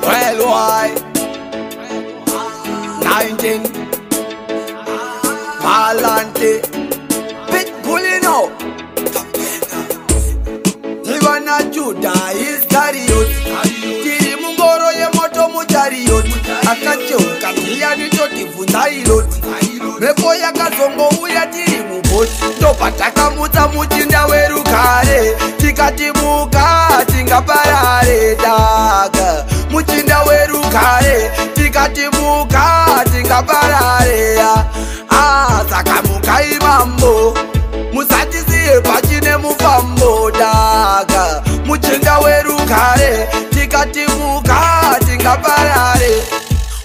Well, why? 19 Malante Pitbull, you know. Ivana Judah Iscariot. Tiri mungoro yemoto muchariot. Akacheuka ndiyani totibvunza iloti. Mhepo yakazongouya tiri mubhoti. Ndopatakamutsa muchinda werugare. Tikati muka tingaparare daga. Muchinda werugare. Tikati muka tingaparare. Ah, saka mukai mambo. Musatisiye pachine mufambo daga. Muchinda werugare. Tikati muka tingaparare.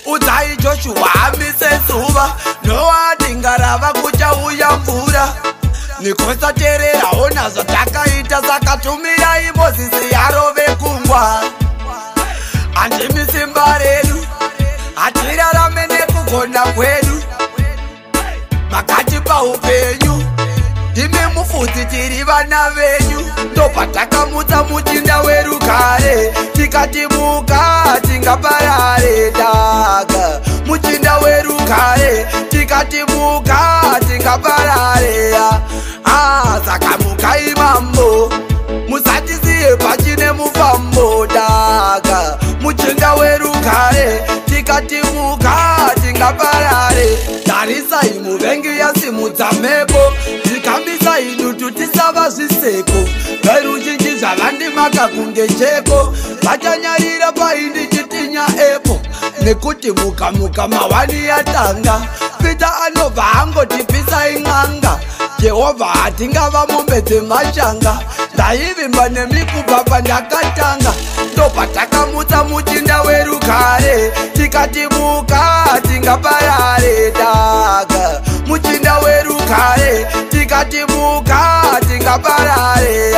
Udzai Joshua amise zuva. Noa tingarava kuchauya mvura. Nikosaterera ona zvatakaita saka tumirai Mozisi yarove kungwa. Handimi simba redu, hatirarame nekugona kwedu. Makatipa upenyu, ndimi mufudzi tiri vana venyu. Ndopatakamutsa muchinda werugare. Tikati muka tingaparare daga. Muchinda werugare. Tikati muka tingaparare. Ah, saka mukai mambo. Musatisiye pachine mufambo daga. Muchinda werugare. Tikati muka tingaparare. Tarisai muvengi yasimudza mhepo. Tikambisai dutu tisava zviseko. Veruzhinji zvavandimaka kunge cheko. Vachanyarira paindichitinya epo. Nekuti muka muka mawani yatanga. Peter anobva angotipisa ing'anga. Jehovha hatingava mombe dzemashanga. Ndaivimba nemi kubva pandakatanga. Ndopatakamutsa muchinda werugare. Tikati muka tingaparare daga. Muchinda werugare. Tikati muka tingaparare.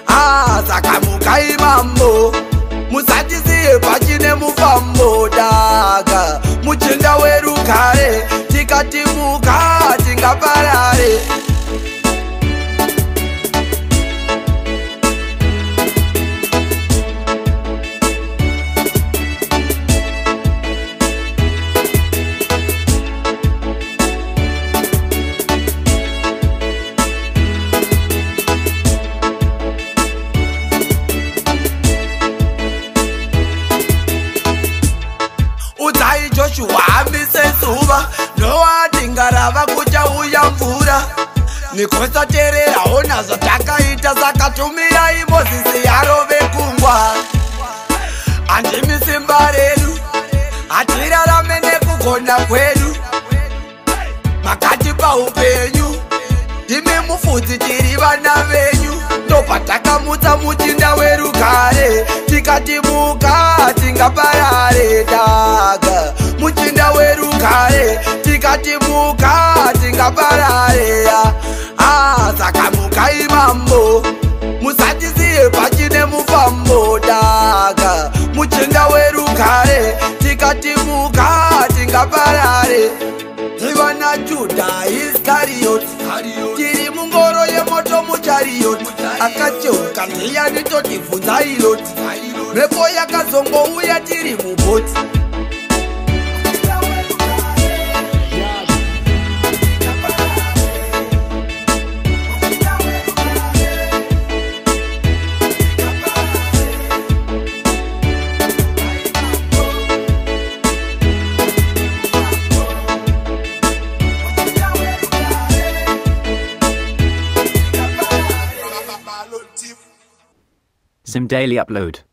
Ah, saka mukai mambo. Musatisiye pachine mufambo daga. Muchinda werugare. Tikati muka tingaparare. Udzai Joshua amise zuva. Noa tingarava kuchauya mvura. Nikosaterera ona zvatakaita saka tumirai Mozisi yarove kungwa. Handimi simba redu, hatirarame nekugona kwedu. Makatipa upenyu, ndimi mufudzi tiri vana venyu. Ndopatakamutsa muchinda werugare. Tikati muka tingaparare daga. Muchinda werugare. Tikati muka tingaparare. Ah, saka mukai mambo. Musatisiye pachine mufambo daga. Muchinda werugare. Tikati muka tingaparare. Tivana Judah Iscariot. Tiri mungoro yemoto muchariot. Akacheuka ndiyani totibvunza iloti. Mhepo yakazongouya tiri mubhoti. Zim Daily Upload.